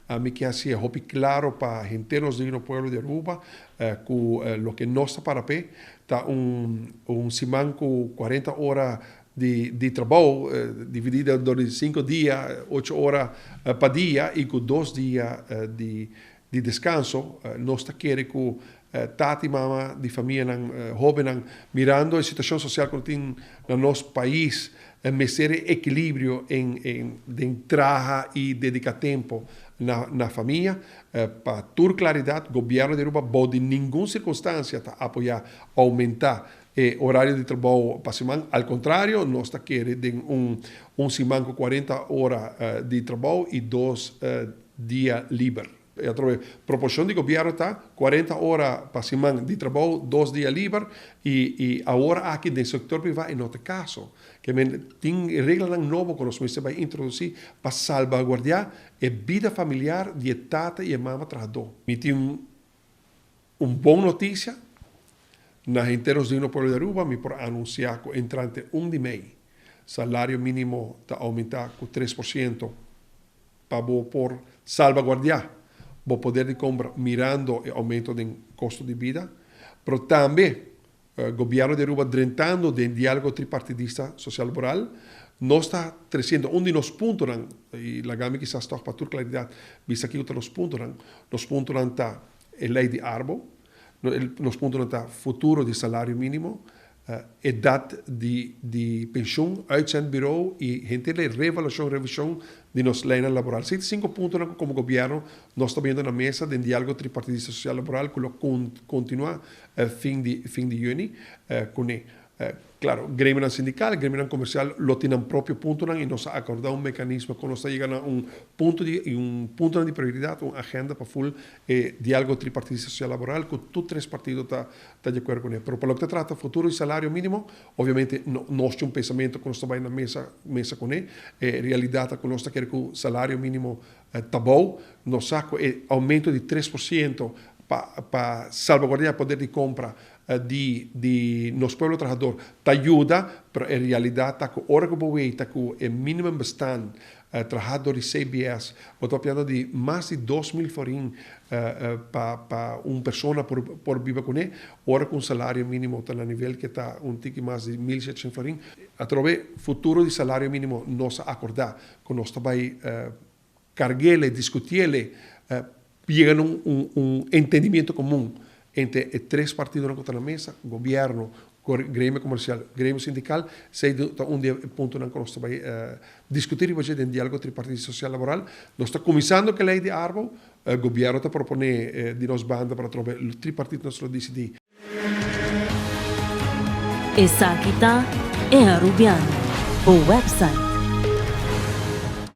Mi ke hasi e hopi claro pa henter nos digno pueblo di Aruba cu loke nos ta para p'e ta un un siman cu cuarenta ora di di trabou dividi dor di cinco dia, ocho ora pa dia y cu dos dia di di descanso. Nos ta kere cu tata y mama di famianan hobennan mirando e situacion social cu nos tin na nos pais mester e equilibrio en en den traha y dedica tempo na na famia. Pa tur claridad gobierno di Aruba bou di ningun circunstancia ta apoya aumenta e horario di trabou pa siman. Al contrario nos ta kere den un un siman cu cuarenta ora di trabou y dos dia liber. E atrobe proposicion di gobierno ta cuarenta ora pa siman di trabou, dos dia liber y y awor aki den sector priva e no ta e caso. Ke men tin reglanan nobo cu nos mester bay introduci pa salvaguardia e bida familiar di e tata y e mama trahador. Mi tin un bon noticia na henter nos digno pueblo di Aruba, mi por anuncia cu entrante un di mei salario minimo ta aumenta cu 3%. Pa bo por salvaguardiá bo poder di kompra mirando e oumento den kosto di bida, pero tambe Gobièrnu di Aruba drentando den diálogo tripartidista sosial laboral, nos ta tresiendo un di nos puntonan, i laga mi kisas tòg pa tur klaridat bisa kiko ta nos puntonan, nos puntonan ta e lei di arbo, nos puntonan ta futuro di salario mínimo, Edat di di penshun, uitzendbureau y henter e revaluacion, revision di nos leynan laboral. Esey ta cinco puntonan cu como gobierno nos ta biniendo na mesa den dialogo tripartidista social laboral cu lo continua fin di fin di juni cune. Claro, gremionan sindical, gremionan comercial lo tin nan propio puntonan y nos a acorda un mecanismo con nos ta yega na un punto di un puntonan di prioridad, un agenda pa full e dialogo tripartidista social laboral cu tur tres partido ta Ta di akuerdo kuné. Pero pa loke ta trata futuro di salario mínimo, obviamente no nos tin un pensamentu ku nos ta bai na mesa mesa kuné. E realidat ta ku nos ta kere ku salario mínimo ta bou. Nos sa ku e oumento di 3% pa pa salbaguardiá poder di kompra di di nos pueblo trahador ta yuda, pero e realidat ta ku ora ku bo weita ku e minimumbestand Traha dor di CBS, bo ta papiando di mas di 2000 florin pa pa un persona por por biba kuné, ora ku un salario mínimo ta na nivel ke ta un tiki mas di 1700 florin. Atrobe futuro di salario mínimo nos a akordá ku nos ta bai karg'el, diskutiel, yega na un un entendimiento komun entre e tres partidonan ku ta na mesa, gobièrnu, gremio komersial, gremio sindikal, esei ta un di e puntonan ku nos ta bai diskutí riba dje den diálogo tripartito sosial laboral. Nos ta kuminsando ku e lei di Arbo, gobièrnu ta proponé di nos banda para trobe tripartito nos lo disidí. Esaki ta E Arubiano, bo website.